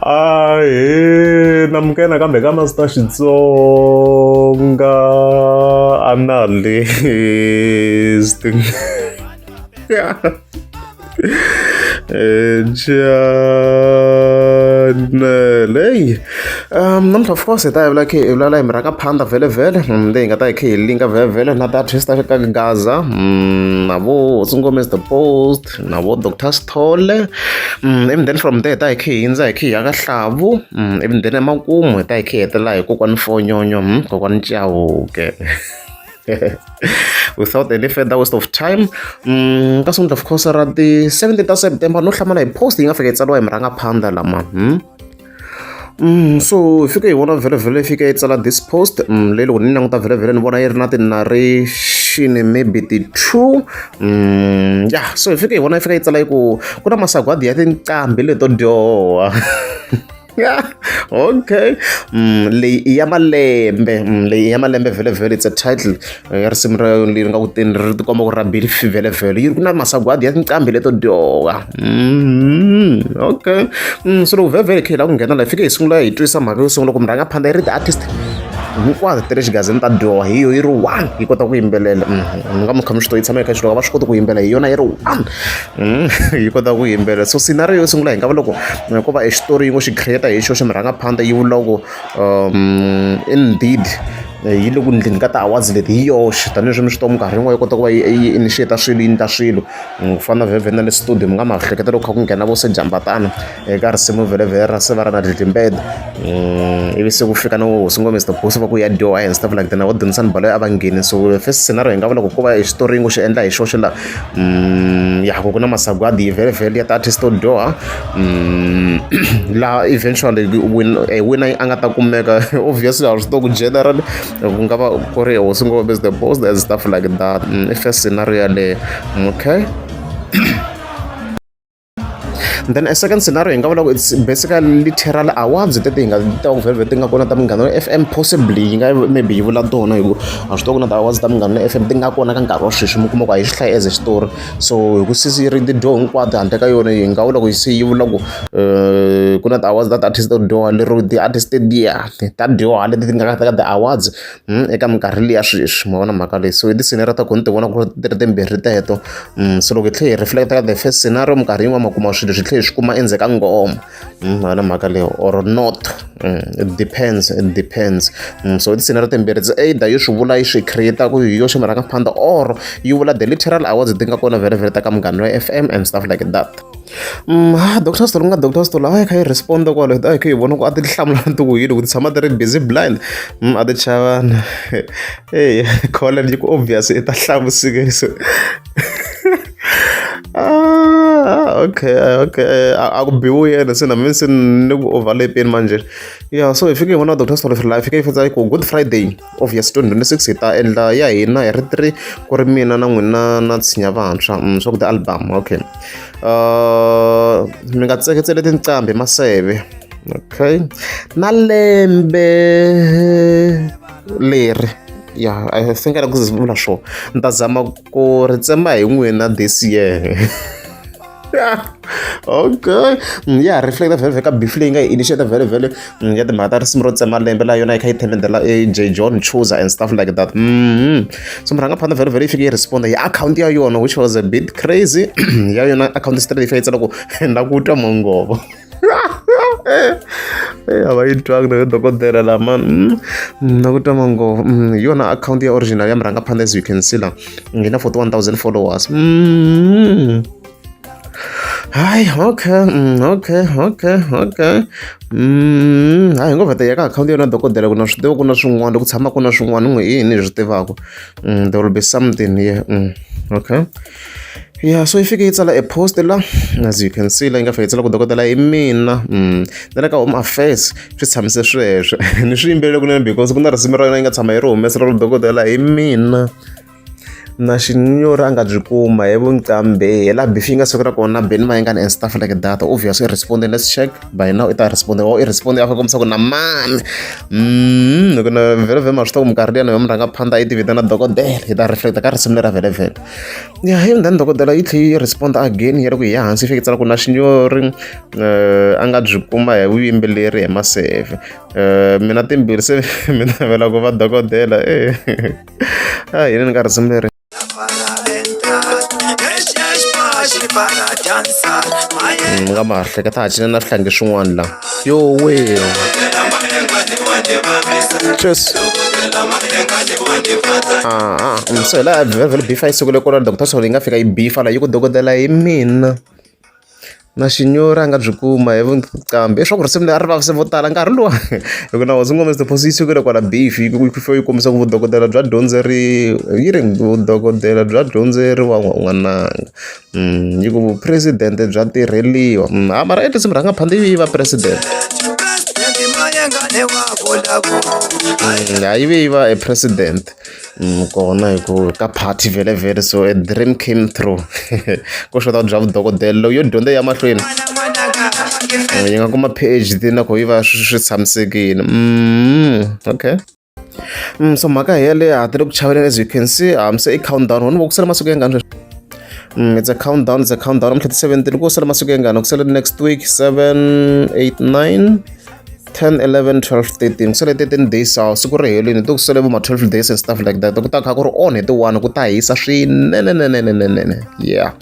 Ahee namukela nakambe ka Master Xitsonga analyst channel leyi namuntlha of course hi ta hi vula khe hi vulavula hi murhangaphandha vhele vhele leyi hi nga ta hi khe hi linka vhele vhele na ti-artist ta ka Gaza na vo Hosi Ngome is the post na vo Doctor Sithole ivi then from there hi ta hi khe hi hindza hi khe hi ya ka Hlavu ivi then emakumu hi ta hi khe hi hetelela hi kokwani Fonyonyo kokwani Chauke without any further waste of time ka siku of course ra ti 17 ta September no hlamala hi post yi nga fika yi tsariwa hi murhangaphandha lama so hi fike hi vona vhele vhele yi fike yi tsala this post leyi loko ni languta vhele vhele ni vona yi ri na ti-narration maybe ti-two ya so hi fike hi vona yi fika yi tsala yi ku ku na masagwadi ya tinqambi leto dyoha yeah okay leyi i ya malembe leyi i ya malembe vhele vhele it's a title ya risimu ra leri nga ku teni ri tikomba ku ri ra Billy vhele vhele yi ri ku na masagwadi ya tinqambi leto dyoha okay so loko vhele vhele hi kha hi lava ku nghena laha hi fike hi sungula hi twisa mhaka yo sungula ku murhangaphandha yi ri ti-artist hinkwato ti le xigazini ta dyoha hi yo yi ri one yi kota ku yimbelela mi nga mi kha mi swi tiva yi tshama yi kha yi swi loko a va swi koti ku yimbelela hi yona yi ri one yi kota ku yimbelela so scenario yo sungula hi nga va loko ko va e xitori yi ngo xi create hi xoxe murhangaphandha yi vula ku indeed yi le ku endleni ka ti-awards leti hi yoxe tanihileswi mi swi tiva minkarhi yin'wana yi kota ku va yi initiate swilo yi endla swilo ku fana na vhevhe na le studio mi nga ma hleketa loko kha ku nghena vo sejambatana eka risimu vhele ra se va ra na dlidlimbede ivi se ku fika na hosi ngo Mr Boss va ku ya dyoha and stuff like that na vo Dunisani Baloyi a va ngheni so first scenario hi nga vula ku ko va e xitori yi ngo xi endla hi xoxe la ya ku ku na masagwadi vhele vhele ya ti-artist to dyoha laha eventually win winner a nga ta kumeka obviously a swi tiva ku general ku nga va ku ri hosi ngo Mr Boss and stuff like that i first scenario yaleyo okay. Then a second scenario hi nga vula ku it's basically literal awards teti hi nga ta ku vhele ti nga kona ta Munghana Lonene F_M possibly yi nga maybe yi vula tona hi ku a swi tiva ku na ti-awards ta Munghana Lonene F_M ti nga kona ka nkarhi wa sweswi mi kuma ku a hi swi hlayi as a xitori so hi ku se yi ri tidyoho hinkwato handle ka yona hi nga vula ku se yi vula ku ku na ti-awards ta ti-artist to dyoha lero ti-artist tetiya ta dyoha leti ti nga ka ti-awards eka minkarhi liya sweswi ma vona mhaka leyi so i ti-scenario ta kona ni ti vona ku ri ti ri timbirhi teto so loko hi tlhela hi reflect ka the first scenario minkarhi yin'wana ma kuma swilo swi tlhela hi swi kuma endzhaku ka ngoma ma vona mhaka leyo or not it depends it depends so i ti-scenario timbirhi it's either yo swi vula yi swi create ku hi yoxe murhangaphandha or yi vula the literal awards ti nga kona vhele vhele ta ka Munghana wa F_M and stuff like that. Doctor Sithole ku nga Doctor Sithole a yi kha yi respond kwale a hi kha hi vona ku a ti hlamula ti ku yini ku ti tshama ti ri busy blind a ti chavana eya Colin yi ku obvious i ta hlamuseka so ah okay okay a ku biwi yena se na mina se ni ku overlap-ini manjhe ya so hi fike hi vona Doctor Sithole la hi fike hi fetsa ku Good Friday obvious 2026 hi ta endla ya hina hi ri three ku ri mina na n'wina na tshinya vantshwa swa ku ti-album okay mi nga tseketseli tinqambi maseve okay na lembe leri ya I think a ku vula swo ni ta zama ku ri tsema hi n'wina this year okay ya reflect vhele vhele ka beef leyi nga yi initiate vhele vhele ya timhaka ta risimu ro tsema lembe laha yona yi kha yi themendela J John Chooser and stuff like that so murhangaphandha vhele vhele yi fike yi respond hi akhawunti ya yona which was a bit crazy ya yona akhawunti straight yi fike yi tsala ku na ku twa mongovo a va yi twangi na dokodela lama na ku twa mangova hi yona akhawunti ya original ya murhangaphandha as you can see la yi na 41000 followers hayi okay okay okay okay hayi hi ngo vheta ya ka akhawunti ya yona dokodela ku na swi tiva ku na swin'wana loko tshama ku na swin'wana n'we i yini hi swi tivaka there will be something here okay ya so yi fike yi tsala e post la as you can see la yi nga fika yi tsala ku dokodela hi mina na le ka Home Affairs swi tshamise sweswo ni swi yimbelele kunene because ku na risimu ra yona yi nga tshama yi ri humesa ra ku dokodela hi mina. Na xinyori a nga byi kuma hi vuqambhe laha beef yi nga sukela kona na Benny Mayengani and stuff like that. Obviously i responded, let's check by now i ta respond or i respond a kombisa ku na mani loko na vhele vhele ma swi tiva ku minkarhi liya na yo murhangaphandha yi ti vitana dokodela yi ta reflecta ka risimu lera vhele vhele ya hi then dokodela yi tlhe yi respond again yi ri ku hi ya hansi yi fike yi tsala ku na xinyori a nga byi kuma hi vuyimbeleri hi maseve mina timbirhi se mi navela ku va dokodela e a yini ni ka risimu leri. Mi nga ma hleketa ha cina na swihlangi swin'wana la yowe. Cheers. Ah, ah. So hi laha vhele beef a yi sungule kona Doctor Solo yi nga fika yi beef-a la yi ku dokodela hi mina. Na xinyori a nga byi kuma hi vuqambi i swa ku risimu leri a ri vavise vo tala nkarhi luwa hi ku na hosi ngoma yi sukile kwala beef yi yi kombisa ku vudokodela bya dyondzeriwa yi ri vudokodela bya dyondzeriwa n'wananga yi ku vupresidente bya tirheliwa ha mara i risimu rhangaphandle yi va president ha yi ve yi va e president. Kona hi ku ka party vhele vhele so a dream came true ko xota bya vudokodela loko yo dyondza ya mahlweni yi nga kuma P_H_D na ku yi va swi tshamisekile okay. So mhaka hi yeleyo ha ti le ku chaveleni as you can see se i countdown ho ni vo ku sele masiku yangani sweswi. It's a countdown, it's a countdown. Namuntlha ti 17 ku sele masiku yangani ku sele next week 7 8 9 10 11 12 13 ku sele 13 days a siku ri helini to ku sele vo ma 12 days and stuff like that ku ta kha ku ri on hi ti 1 ku ta hisa swinenenenenenene yeah.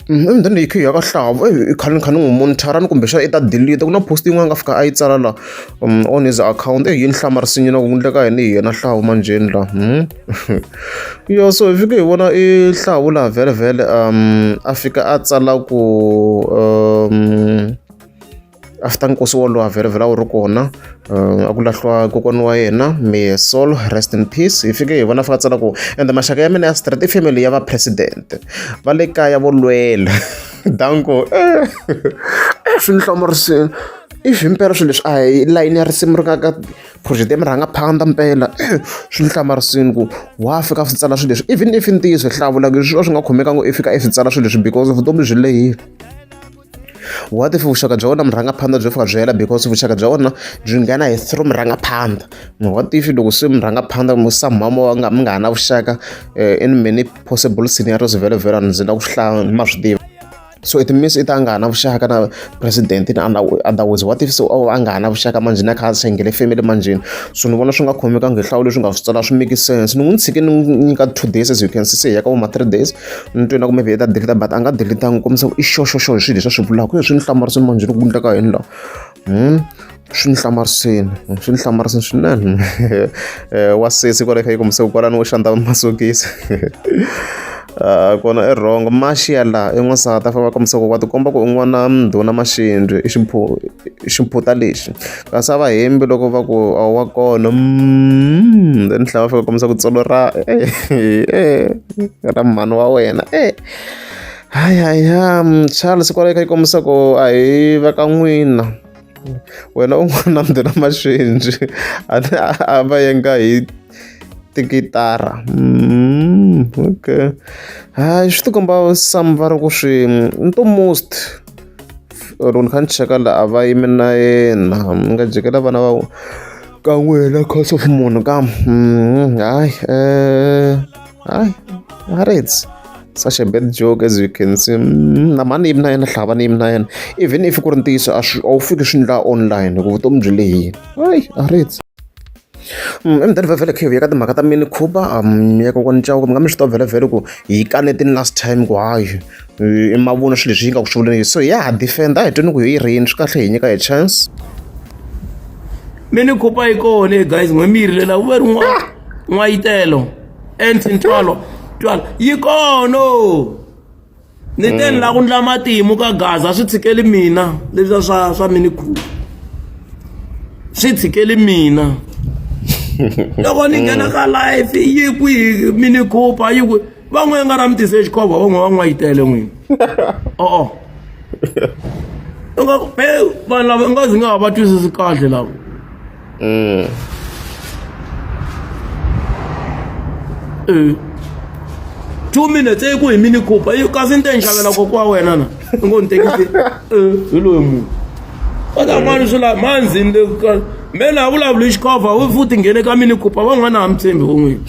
Then yi kha yi ya ka hlavu i kha ni kha ni n'wi monitor-a ni kumbexana i ta delete ku na post yin'wana a nga fika a yi tsala la on his account eyi yi ni hlamarisile na ku endleka yini hi yena hlavu manjheni la yo so hi fike hi vona i hlavu laha vhele vhele a fika a tsala ku after nkosi wolowo vhele vhele a wu ri kona a ku lahliwa kokwana wa yena may his soul rest in peace hi fike hi vona fika tsala ku ende maxaka ya mina ya straight i family ya va president va le kaya vo lwela danko swi ni hlamarisile if himpela swilo leswi a hi layini ya risimu ri nga ka project ya murhangaphandha mpela swi ni hlamarisile ku wa fika swi tsala swilo leswi even if ntiyiso hi hlavula swi swi nga khomekangi i fika i swi tsala swilo leswi because vutomi byi lehile. What if vuxaka bya wena na murhangaphandha byo fika byi hela because vuxaka bya wena byi nghena hi through murhangaphandha what if loko se murhangaphandha somehow mo nga mi nga ha na vuxaka in many possible scenarios vhele vhele ndzi la ku swi hlaya ma swi tiva so it means i ta nga ha na vuxaka na president in other words what if se a nga ha na vuxaka manjheni a kha a xengele family manjheni so ni vona swi nga khomekangi hi hlawula leswi nga swi tsala swi make sense ni n'wi tshike ni n'wi nyika 2 days as you can see se hi ya ka vo ma 3 days ni twe na ku maybe i ta delete but a nga delete-angi kombisa ku i xoxoxo hi swilo leswi a swi vulaka swi ni hlamarisini manjhe loko ku endleka yini laha swi ni hlamarisini swi ni hlamarisini swinene wa sesi kwala kha yi kombisa ku kwalano wo xandza masokisi kona i wrong maxiya laha i n'wansati a fanele va kombisa ku wa tikomba ku i n'wana ndhuna maxindzi i ximphuta lexi kasi a va hembi loko va ku a wa kona then tlhela va fika kombisa ku tsolo ra ra mhani wa wena e hayi hayi ha Charles kwala yi kha yi kombisa ku a hi va ka n'wina wena u n'wana ndhuna maxindzi a a va yenga hi tikitara okay hayi swi tikomba some va ri ku swi nto most loko ni kha ni cheka la a va yimi na yena ni nga jikela vana va ka n'wina cause of munhu ka hayi hayi a such a bad joke as you can see na mhani yimi na yena hlava ni yimi na yena even if ku ri ntiyiso a swi a wu fiki swi ndla online hi ku vutomi byi lehile hayi a ritsi emudeni vhele khe hi ka timhaka ta mini khuba ya kokwani Chauke mi nga mi swi tiva vhele vhele ku hi kanetini last time ku hayi i mavunwa swilo leswi yi nga ku swi vuleni so ya ha defend a hi tweni ku hi rini swi kahle hi nyika hi chance mini khupa yi kona guys n'we mi rilela wu ve ri n'wa n'wayitelo entsi ntwalo twala yi kona ni te ni la ku ndla matimu ka gaza swi tshikeli mina leswiya swa swa mini khupa swi tshikeli mina loko ni nghena ka life yi kwihi mini khupa yi kwihi van'we nga ra mi tise xikhovha van'we va n'wayitele n'wina o-o u nga ku vanhu lava u nga zi nga ha va twisisi kahle lava 2 minutes i ku hi Mini Cooper yi kasi ni te ni xavela kokwa wa wena na i ngo ni tekisi hi loyi munhu va ta n'wana swi la manzini le ka me na vulavuli hi xikovha wu futhi nghene ka Mini Cooper van'wana ha mi tshembi un'wini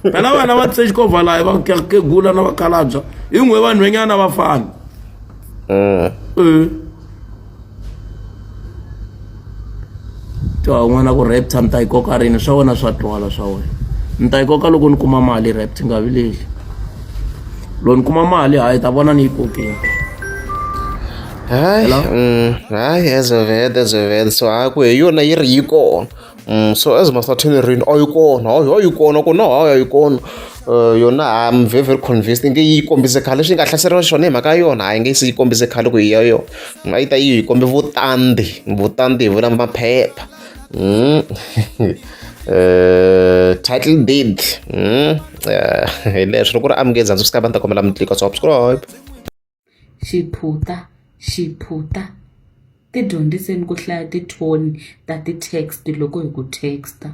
phela vana va tise xikovha laha va kegula na vakhalabya hi n'we vanhwenyana va fana Twa un'wana ku raptor ni ta yi koka rini swa wena swa twala swa wena ni ta yi koka loko ni kuma mali raptor nga vileli loko ni kuma mali hayi ta vona ni yi kokile. Hayi, hayi as of yet, as of yet. So hayi ku hi yona yi ri yi kona. So as Master rini a yi kona, hayi a yi kona ku no hayi a yi kona. Yona I'm very very convinced nge yi kombise khale leswi yi nga hlaseriwa xiswona hi mhaka ya yona hayi nge se yi kombise khale ku hi ya yona. A yi ta yi hi kombe vutandi, vutandi hi vula maphepha. Title deed. Hi leswo loko ku ri amukeza ndzi swi ni ta kombela mi tlika subscribe. Xiphuta xiphuta tidyondziseni ku hlaya ti-tone ta ti-text loko hi ku text-a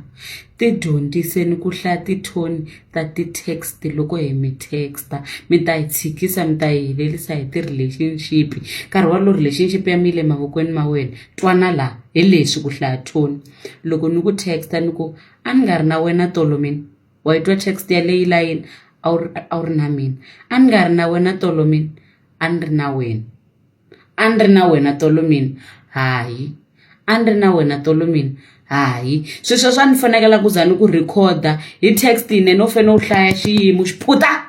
tidyondziseni ku hlaya ti-tone ta ti-text loko hi mi text-a mi ta yi tshikisa mi ta yi helerisa hi ti-relationship nkarhi wolowo relationship ya mi yi le mavokweni ma wena twana la hi leswi ku hlaya tone loko ni ku text-a ni ku a ni nga ri na wena tolo mina wa yi twa text yaleyo yi la yini a wu ri a wu ri na mina a ni nga ri na wena tolo mina a ni ri na wena a ni ri na wena tolo mina hayi a ni ri na wena tolo mina hayi sweswo swa ni fanekela ku za ni ku rhikhoda hi text yinene u fanele u hlaya xiyimo xiphuta.